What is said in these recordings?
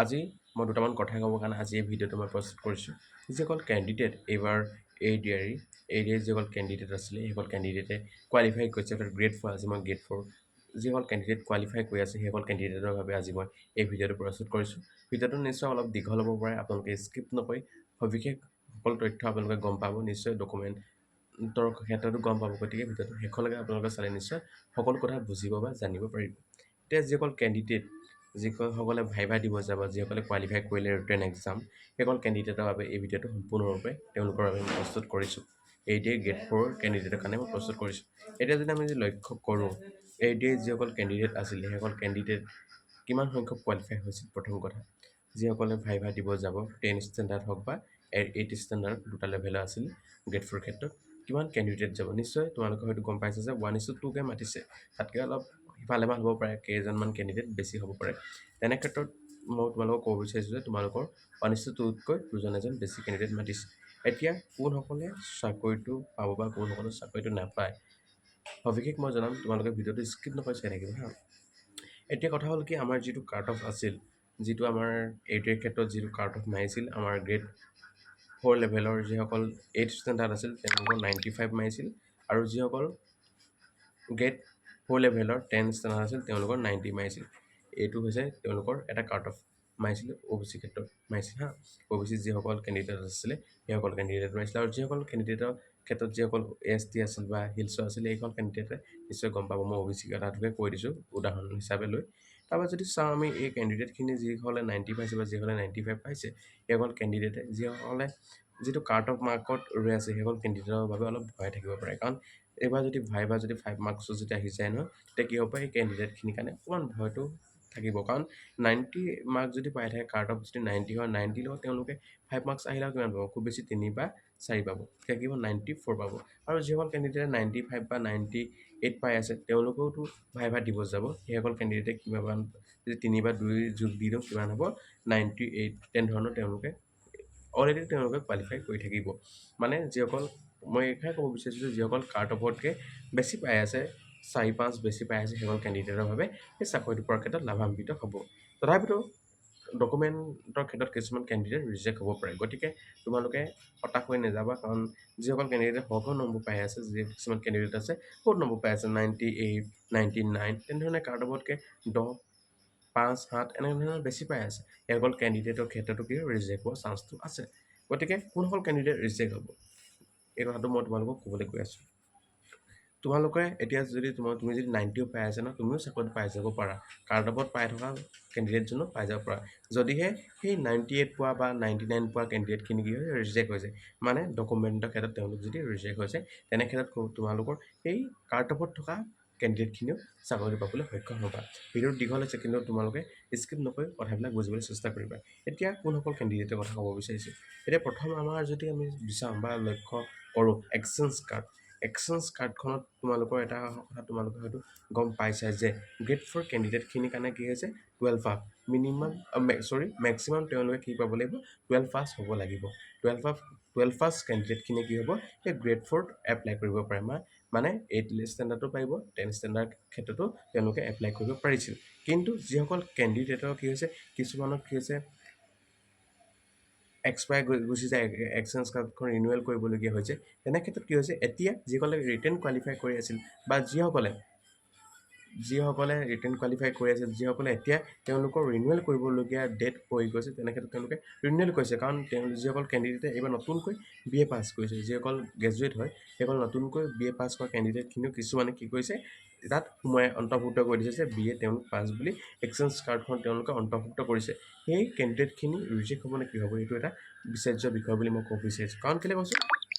আজি মই দুটামান কথা ক'বৰ কাৰণে আজি এই ভিডিঅ'টো মই প্ৰস্তুত কৰিছোঁ। যিসকল কেণ্ডিডেট এইবাৰ A D R E, A D R যিসকল কেণ্ডিডেট আছিলে, সেইসকল কেণ্ডিডেটে কোৱালিফাই কৰিছে, অৰ্থাৎ গ্ৰেড ফ'ৰ, আজি মই গ্ৰেড ফ'ৰ যিসকল কেণ্ডিডেট কোৱালিফাই কৰি আছে, সেইসকল কেণ্ডিডেটৰ বাবে আজি মই এই ভিডিঅ'টো প্ৰস্তুত কৰিছোঁ। ভিডিঅ'টো নিশ্চয় অলপ দীঘল হ'ব পাৰে। আপোনালোকে স্কিপ নকৰি সবিশেষ সকলো তথ্য আপোনালোকে গম পাব। নিশ্চয় ডকুমেণ্টৰ ক্ষেত্ৰতো গম পাব। গতিকে ভিডিঅ'টো শেষলৈকে আপোনালোকে চালে নিশ্চয় সকলো কথা বুজিব বা জানিব পাৰিব। এতিয়া যিসকল কেণ্ডিডেট, যিসকলে ভাইভা দিব যাব, যিসকলে কোৱালিফাই কৰিলে ৰিটেন এক্সাম, সেইসকল কেণ্ডিডেটৰ বাবে এই ভিডিঅ'টো সম্পূৰ্ণৰূপে তেওঁলোকৰ বাবে মই প্ৰস্তুত কৰিছোঁ। এ ডি গ্ৰেড ফ'ৰ কেণ্ডিডেটৰ কাৰণে মই প্ৰস্তুত কৰিছোঁ। এতিয়া যদি আমি যদি লক্ষ্য কৰোঁ, এ ডি যিসকল কেণ্ডিডেট আছিলে, সেইসকল কেণ্ডিডেট কিমান সংখ্যক কোৱালিফাই হৈছিল? প্ৰথম কথা, যিসকলে ভাইভা দিব যাব, 10 ষ্টেণ্ডাৰ্ড হওক বা 8 ষ্টেণ্ডাৰ্ড, দুটা লেভেলৰ আছিল গ্ৰেড ফ'ৰ ক্ষেত্ৰত, কিমান কেণ্ডিডেট যাব? নিশ্চয় তোমালোকে হয়তো গম পাইছে যে 1:2কে মাতিছে। তাতকৈ অলপ সিফালে হ'ব পাৰে, কেইজনমান কেণ্ডিডেট বেছি হ'ব পাৰে। তেনে ক্ষেত্ৰত মই তোমালোকক ক'ব বিচাৰিছোঁ যে তোমালোকৰ 1:2তকৈ দুজন এজন বেছি কেণ্ডিডেট মাতিছে। এতিয়া কোনসকলে চাকৰিটো পাব বা কোনসকলে চাকৰিটো নাপায়, সবিশেষ মই জনাম। তোমালোকে ভিডিঅ'টো স্কিপ নকৰি চাই থাকিবা। হা, এতিয়া কথা হ'ল কি, আমাৰ যিটো কাট অফ আছিল, যিটো আমাৰ এইটোৰ ক্ষেত্ৰত যিটো কাট অফ মাৰিছিল, আমাৰ গ্ৰেড ফ'ৰ লেভেলৰ যিসকল এইট ষ্টেণ্ডাৰ্ড আছিল, তেওঁলোকৰ 95 মাৰিছিল আৰু যিসকল গ্ৰেড ফ'ৰ লেভেলৰ 10 ষ্টেণ্ডাৰ্ড আছিল, তেওঁলোকৰ 90 মাৰিছিল। এইটো হৈছে তেওঁলোকৰ এটা কাট অফ মাৰিছিল, অ' বি চি ক্ষেত্ৰত মাৰিছিল। হা, অ' বি চি যিসকল কেণ্ডিডেট আছিলে, সেইসকল কেণ্ডিডেট মাৰিছিলে আৰু যিসকল কেণ্ডিডেটৰ ক্ষেত্ৰত যিসকল এছ টি আছিল বা হিলছৰ আছিল, এইসকল কেণ্ডিডেটে নিশ্চয় গম পাব। মই অ' বি চি কথাটোকে কৈ দিছোঁ উদাহৰণ হিচাপে লৈ। তাৰপৰা যদি চাওঁ আমি, এই কেণ্ডিডেটখিনি যিসকলে 90 পাইছে বা যিসকলে 95 পাইছে, সেইসকল কেণ্ডিডেটে, যিসকলে যিটো কাট অফ মাৰ্কত ৰৈ আছে, সেইসকল কেণ্ডিডেটৰ বাবে অলপ ভয় থাকিব পাৰে। কাৰণ এইবাৰ যদি ভাইভা যদি 5 মাৰ্কছৰ যদি আহি যায় নহয়, তেতিয়া কি হ'ব? এই কেণ্ডিডেটখিনিৰ কাৰণে অকণমান ভয়টো থাকিব। কাৰণ 90 মাৰ্ক যদি পাই থাকে, কাট অফ যদি 90 হয়, 90ৰ লগত তেওঁলোকে 5 মাৰ্কছ আহিলেও কিমান পাব? খুব বেছি 3 বা 4 পাব। তেতিয়া কি হ'ব? 94 পাব। আৰু যিসকল কেণ্ডিডেটে 95 বা 98 পাই আছে, তেওঁলোকেওতো ভাইভা দিব যাব। সেইসকল কেণ্ডিডেটে কিমান, যদি 3 বা 2 যোগ দি দিওঁ কিমান হ'ব? 98। তেনেধৰণৰ তেওঁলোকে অলৰেডি তেওঁলোকে কোৱালিফাই কৰি থাকিব। মানে যিসকল, মই এইষাৰে ক'ব বিচাৰিছোঁ যে যিসকল কাট অফতকৈ বেছি পাই আছে, 4-5 বেছি পাই আছে, সেইসকল কেণ্ডিডেটৰ বাবে এই চাকৰিটো পোৱাৰ ক্ষেত্ৰত লাভান্বিত হ'ব। তথাপিতো ডকুমেণ্টৰ ক্ষেত্ৰত কিছুমান কেণ্ডিডেট ৰিজেক্ট হ'ব পাৰে। গতিকে তোমালোকে হতাশ হৈ নাযাবা। কাৰণ যিসকল কেণ্ডিডেটে সৰহ নম্বৰ পাই আছে, যি কিছুমান কেণ্ডিডেট আছে বহুত নম্বৰ পাই আছে, 98, 99, তেনেধৰণে কাট অফতকৈ 10, 5, 7 এনেধৰণে বেছি পাই আছে, সেইসকল কেণ্ডিডেটৰ ক্ষেত্ৰতো কি ৰিজেক্ট হোৱাৰ চান্সটো আছে। গতিকে কোনসকল কেণ্ডিডেট ৰিজেক্ট হ'ব, এই কথাটো মই তোমালোকক ক'বলৈ গৈ আছোঁ। তোমালোকে এতিয়া যদি তুমি যদি 90ও পাই আছা ন, তুমিও চাকৰিটো পাই যাব পাৰা। কাট অফত পাই থকা কেণ্ডিডেটজনো পাই যাব পাৰা, যদিহে সেই 98 পোৱা বা 99 পোৱা কেণ্ডিডেটখিনি কি হয়, ৰিজেক্ট হৈ যায়, মানে ডকুমেণ্টৰ ক্ষেত্ৰত তেওঁলোক যদি ৰিজেক্ট হৈছে, তেনে ক্ষেত্ৰত তোমালোকৰ সেই কাট অফত থকা কেণ্ডিডেটখিনিও চাকৰি পাবলৈ সক্ষম হ'বা। ভিডিঅ'টো দীঘল হৈছে, কিন্তু তোমালোকে স্কিপ নকৰি কথাবিলাক বুজিবলৈ চেষ্টা কৰিবা। এতিয়া কোনসকল কেণ্ডিডেটৰ কথা ক'ব বিচাৰিছোঁ? এতিয়া প্ৰথম আমাৰ যদি আমি বিচাৰোঁ বা লক্ষ্য কৰোঁ, এক্সচেঞ্জ কাৰ্ড, এক্সচেঞ্জ কাৰ্ডখনত তোমালোকৰ এটা কথা তোমালোকে হয়তো গম পাইছাই যে গ্ৰেড ফ'ৰ কেণ্ডিডেটখিনিৰ কাৰণে কি হৈছে, 12 আপ মিনিমাম, চৰি, মেক্সিমাম তেওঁলোকে কি পাব লাগিব? 12 পাছ হ'ব লাগিব। 12 পাছ কেণ্ডিডেটখিনিয়ে কি হ'ব, এই গ্ৰেড ফ'ৰত এপ্লাই কৰিব পাৰে। মানে 8 ষ্টেণ্ডাৰ্ডো পাৰিব, 10 ষ্টেণ্ডাৰ্ড ক্ষেত্ৰতো তেওঁলোকে এপ্লাই কৰিব পাৰিছিল। কিন্তু যিসকল কেণ্ডিডেটৰ কি হৈছে, কিছুমানৰ কি হৈছে, এক্সপায়াৰ গুচি যায়, এক্সচেঞ্জ কাৰ্ডখন ৰিনিউৱেল কৰিবলগীয়া হৈছে, তেনে ক্ষেত্ৰত কি হৈছে, এতিয়া যিসকলে ৰিটেন কোৱালিফাই কৰি আছিল বা যিসকলে ৰিটেন কোৱালিফাই কৰি আছিল, যিসকলে এতিয়া তেওঁলোকৰ ৰিনিউৱেল কৰিবলগীয়া ডেট পৰি গৈছে, তেনে ক্ষেত্ৰত তেওঁলোকে ৰিনিউৱেল কৰিছে। কাৰণ তেওঁ যিসকল কেণ্ডিডেটে এইবাৰ নতুনকৈ বি এ পাছ কৰিছে, যিসকল গ্ৰেজুৱেট হয়, সেইসকল নতুনকৈ বি এ পাছ কৰা কেণ্ডিডেটখিনিও কিছুমানে কি কৰিছে, তাত সোমাই অন্তৰ্ভুক্ত কৰি দিছে যে বি এ তেওঁলোক পাছ বুলি এক্সচেঞ্জ কাৰ্ডখন তেওঁলোকে অন্তৰ্ভুক্ত কৰিছে। সেই কেণ্ডিডেটখিনি ৰিজেক্ট হ'ব নে কি হ'ব, এইটো এটা বিচাৰ্য বিষয় বুলি মই ক'ব বিচাৰিছোঁ। কাৰণ কেলৈ কৈছোঁ,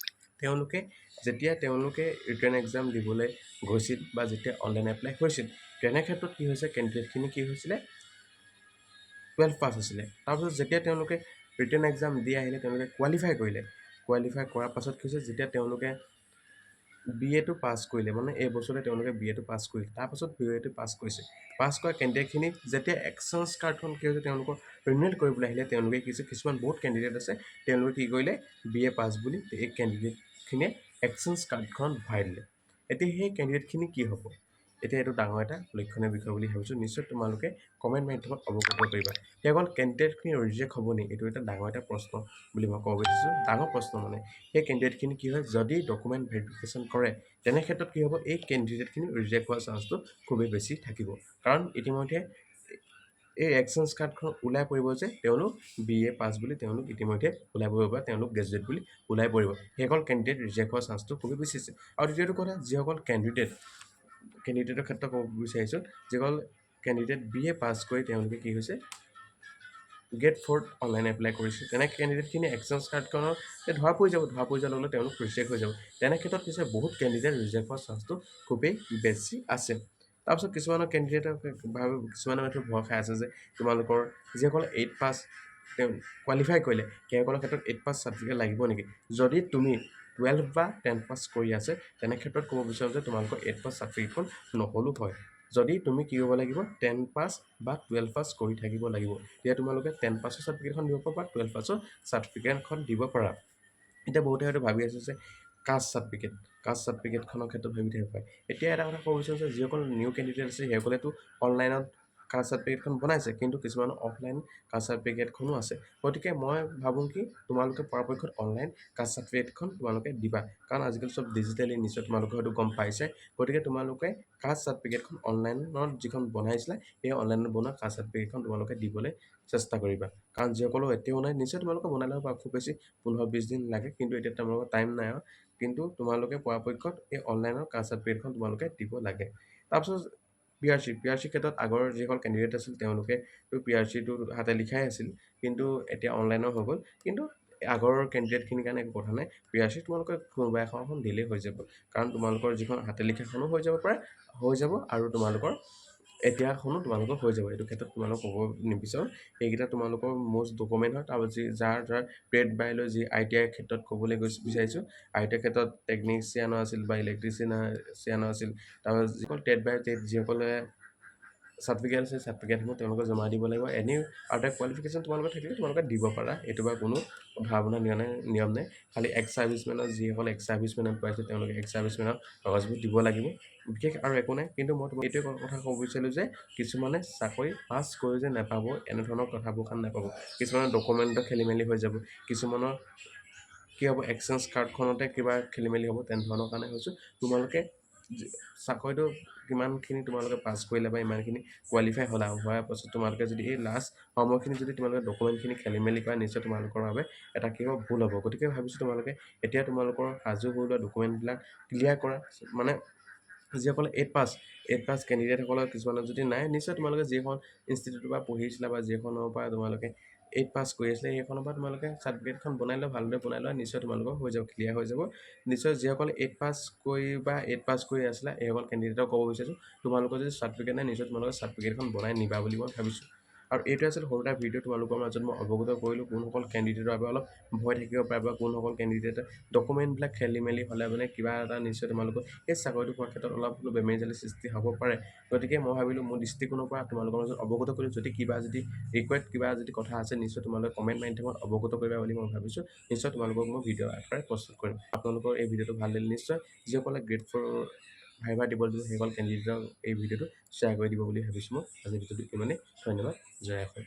তেওঁলোকে যেতিয়া তেওঁলোকে ৰিটেন এক্সাম দিবলৈ গৈছিল বা যেতিয়া অনলাইন এপ্লাই কৰিছিল, তেনে ক্ষেত্ৰত কি হৈছে, কেণ্ডিডেটখিনি কি হৈছিলে, 12 পাছ আছিলে। তাৰপিছত যেতিয়া তেওঁলোকে ৰিটেন এক্সাম দি আহিলে, তেওঁলোকে কোৱালিফাই কৰিলে। কোৱালিফাই কৰাৰ পাছত কি হৈছে, যেতিয়া তেওঁলোকে বি এটো পাছ কৰিলে, মানে এই বছৰতে তেওঁলোকে বি এটো পাছ কৰিলে, তাৰপাছত বি এটো পাছ কৰিছে, পাছ কৰা কেণ্ডিডেটখিনি যেতিয়া এক্সচেঞ্জ কাৰ্ডখন কি হৈছে, তেওঁলোকৰ ৰিনিউৱেল কৰিবলৈ আহিলে, তেওঁলোকে কি হৈছে, কিছুমান বহুত কেণ্ডিডেট আছে, তেওঁলোকে কি কৰিলে, বি এ পাছ বুলি এই কেণ্ডিডেটখিনিয়ে এক্সচেঞ্জ কাৰ্ডখন ভৰাই দিলে। এতিয়া সেই কেণ্ডিডেটখিনি কি হ'ব? এতিয়া এইটো ডাঙৰ এটা লক্ষণীয় বিষয় বুলি ভাবিছোঁ। নিশ্চয় তোমালোকে কমেণ্ট মাধ্যমত অৱগত কৰিবা। সেইসকল কেণ্ডিডেটখিনি ৰিজেক্ট হ'ব নেকি? এইটো এটা ডাঙৰ এটা প্ৰশ্ন বুলি মই ক'ব বিচাৰিছোঁ। ডাঙৰ প্ৰশ্ন মানে সেই কেণ্ডিডেটখিনি কি হয়, যদি ডকুমেণ্ট ভেৰিফিকেশ্যন কৰে, তেনে ক্ষেত্ৰত কি হ'ব? এই কেণ্ডিডেটখিনি ৰিজেক্ট হোৱাৰ চান্সটো খুবেই বেছি থাকিব। কাৰণ ইতিমধ্যে এই এক্সচেঞ্জ কাৰ্ডখন ওলাই পৰিব যে তেওঁলোক বি এ পাছ বুলি, তেওঁলোক ইতিমধ্যে ওলাই পৰিব বা তেওঁলোক গ্ৰেজুৱেট বুলি ওলাই পৰিব। সেইসকল কেণ্ডিডেট ৰিজেক্ট হোৱাৰ চান্সটো খুবেই বেছি আছে। আৰু দ্বিতীয়টো কথা, যিসকল কেণ্ডিডেটৰ ক্ষেত্ৰত ক'ব বিচাৰিছোঁ, যিসকল কেণ্ডিডেট বি এ পাছ কৰি তেওঁলোকে কি হৈছে, গ্ৰেড ফ'ৰত অনলাইন এপ্লাই কৰিছে, তেনে কেণ্ডিডেটখিনি এক্সচেঞ্জ কাৰ্ডখনৰ ধৰা পৰি যাব। ধৰা পৰি যোৱাৰ লগে লগে তেওঁলোক ৰিজেক্ট হৈ যাব। তেনে ক্ষেত্ৰত কি হৈছে, বহুত কেণ্ডিডেট ৰিজেক্ট হোৱাৰ চান্সটো খুবেই বেছি আছে। তাৰপিছত কিছুমানৰ কেণ্ডিডেটক ভাবে, কিছুমানে হয়তো ভয় খাই আছে যে তোমালোকৰ যিসকল এইট পাছ তেওঁ কোৱালিফাই কৰিলে, সেইসকলৰ ক্ষেত্ৰত এইট পাছ চাৰ্টিফিকেট লাগিব নেকি? যদি তুমি 12 বা 10 পাছ কৰি আছে, তেনে ক্ষেত্ৰত ক'ব বিচাৰোঁ যে তোমালোকৰ এইট পাছ চাৰ্টিফিকেটখন নহ'লেও হয়। যদি তুমি কি হ'ব লাগিব, 10 পাছ বা 12 পাছ কৰি থাকিব লাগিব। তেতিয়া তোমালোকে 10 পাছৰ চাৰ্টিফিকেটখন দিব পাৰা বা 12 পাছৰ চাৰ্টিফিকেটখন দিব পাৰা। এতিয়া বহুতে হয়তো ভাবি আছে যে কাষ্ট চাৰ্টিফিকেটখনৰ ক্ষেত্ৰত ভাবি থাকিব পাৰে। এতিয়া এটা কথা ক'ব বিচাৰোঁ যে যিসকল নিউ কেণ্ডিডেট আছে, সেইসকলেতো অনলাইনত কাষ্ট চাৰ্টিফিকেটখন বনাইছে, কিন্তু কিছুমান অফলাইন কাষ্ট চাৰ্টিফিকেটখনো আছে। গতিকে মই ভাবোঁ কি তোমালোকে পৰাপক্ষত অনলাইন কাষ্ট চাৰ্টিফিকেটখন তোমালোকে দিবা। কাৰণ আজিকালি চব ডিজিটেলি, নিশ্চয় তোমালোকে হয়তো গম পাইছে। গতিকে তোমালোকে কাষ্ট চাৰ্টিফিকেটখন অনলাইনত যিখন বনাইছিলা, সেই অনলাইনত বনোৱা কাষ্ট চাৰ্টিফিকেটখন তোমালোকে দিবলৈ চেষ্টা কৰিবা। কাৰণ যিসকলৰ এতিয়াও নাই, নিশ্চয় তোমালোকে বনাই ল'ব পাৰা। খুব বেছি 15-20 দিন লাগে। কিন্তু এতিয়া তোমালোকৰ টাইম নাই আৰু। কিন্তু তোমালোকে পৰাপক্ষত এই অনলাইনৰ কাষ্ট চাৰ্টিফিকেটখন তোমালোকে দিব লাগে। তাৰপিছত পি আৰ চি ক্ষেত্ৰত আগৰ যিসকল কেণ্ডিডেট আছিল, তেওঁলোকে পি আৰ চিটো হাতে লিখাই আছিল, কিন্তু এতিয়া অনলাইনৰ হৈ গ'ল। কিন্তু আগৰ কেণ্ডিডেটখিনিৰ কাৰণে একো কথা নাই। পি আৰ চি তোমালোকে কোনোবা এখন এখন দিলেই হৈ যাব। কাৰণ তোমালোকৰ যিখন হাতে লিখাখনো হৈ যাব পাৰে, হৈ যাব আৰু তোমালোকৰ এতিয়াখনো তোমালোকৰ হৈ যাব। এইটো ক্ষেত্ৰত তোমালোক ক'ব নিবিচাৰোঁ। এইকেইটা তোমালোকৰ মষ্ট ডকুমেণ্ট হয়। তাৰপিছত যি যাৰ যাৰ ট্ৰেড বাই লৈ যি I T আইৰ ক্ষেত্ৰত ক'বলৈ গৈছোঁ বিচাৰিছোঁ, I T আইৰ ক্ষেত্ৰত টেকনিচিয়ানো আছিল বা ইলেক্ট্ৰিচিয়ানো আছিল, তাৰপিছত যিসকল ট্ৰেড বাই ট্ৰেড, যিসকলে চাৰ্টিফিকেট আছে, চাৰ্টিফিকেটসমূহ তেওঁলোকে জমা দিব লাগিব। এনি আদাৰ কোৱালিফিকেশ্যন তোমালোকে থাকিলে তোমালোকে দিব পাৰা। এইটো বা কোনো ধৰা বন্ধা নিয়ম নাই, নিয়ম নাই। খালি এক্স ছাৰ্ভিচমেনৰ, যিসকল এক্স ছাৰ্ভিচমেনত পাইছে, তেওঁলোকে এক্স ছাৰ্ভিচমেনৰ কাগজবোৰ দিব লাগিব। বিশেষ আৰু একো নাই। কিন্তু মই তোমাক এইটোৱে কথা ক'ব বিচাৰিলোঁ যে কিছুমানে চাকৰি পাছ কৰি যে নাপাব, এনেধৰণৰ কথাবোৰ কাৰণ নাপাব। কিছুমানৰ ডকুমেণ্টৰ খেলি মেলি হৈ যাব, কিছুমানৰ কি হ'ব, এক্সচেঞ্জ কাৰ্ডখনতে কিবা খেলি মেলি হ'ব। তেনেধৰণৰ কাৰণে কৈছোঁ, তোমালোকে চাকৰিটো কিমানখিনি তোমালোকে পাছ কৰিলা বা ইমানখিনি কোৱালিফাই হ'লা, হোৱাৰ পাছত তোমালোকে যদি এই লাষ্ট সময়খিনি যদি তোমালোকে ডকুমেণ্টখিনি খেলি মেলি কৰা, নিশ্চয় তোমালোকৰ বাবে এটা কি হ'ব, ভুল হ'ব। গতিকে ভাবিছোঁ তোমালোকে এতিয়া তোমালোকৰ সাজু হৈ লোৱা, ডকুমেণ্টবিলাক ক্লিয়াৰ কৰা। মানে যিসকলে এইট পাছ কেণ্ডিডেটসকলৰ কিছুমানৰ যদি নাই, নিশ্চয় তোমালোকে যিখন ইনষ্টিটিউটৰ পৰা পঢ়িছিলা বা যিখনৰ পৰা তোমালোকে এইট পাছ কৰি আছিলে, সেইখনৰ পৰা তোমালোকে চাৰ্টিফিকেটখন বনাই লোৱা, ভালদৰে বনাই লোৱা। নিশ্চয় তোমালোকৰ হৈ যাব, ক্লিয়াৰ হৈ যাব। নিশ্চয় যিসকলে এইট পাছ কৰি বা এইট পাছ কৰি আছিলে, এইসকল কেণ্ডিডেটক ক'ব বিচাৰিছোঁ, তোমালোকৰ যদি চাৰ্টিফিকেট নাই, নিশ্চয় তোমালোকে চাৰ্টিফিকেটখন বনাই নিবা বুলি মই ভাবিছোঁ। আৰু এইটোৱে আছিল সৰু এটা ভিডিঅ', তোমালোকৰ মাজত মই অৱগত কৰিলোঁ কোনসকল কেণ্ডিডেটৰ বাবে অলপ ভয় থাকিব পাৰে বা কোনসকল কেণ্ডিডেটে ডকুমেণ্টবিলাক খেলি মেলি হ'লে মানে কিবা এটা নিশ্চয় তোমালোকৰ সেই চাকৰিটো পোৱাৰ ক্ষেত্ৰত অলপ হ'লেও বেমেজালি সৃষ্টি হ'ব পাৰে। গতিকে মই ভাবিলোঁ মোৰ দৃষ্টিকোণৰ পৰা তোমালোকৰ মাজত অৱগত কৰিলোঁ। যদি কিবা যদি ৰিকুৱাৰ্ড কিবা যদি কথা আছে, নিশ্চয় তোমালোকে কমেণ্ট মাধ্যমত অৱগত কৰিবা বুলি মই ভাবিছোঁ। নিশ্চয় তোমালোকক মই ভিডিঅ' আকাৰে প্ৰস্তুত কৰিম। আপোনালোকৰ এই ভিডিঅ'টো ভাল লাগিলে, নিশ্চয় যিসকলে গ্ৰেড ফ'ৰ ভাইভা দিব দিব, সেইসকল কেণ্ডিডেটক এই ভিডিঅ'টো শ্বেয়াৰ কৰি দিব বুলি ভাবিছোঁ মই। আজিৰ ভিডিঅ'টো ইমানেই। ধন্যবাদ। জয় অসম।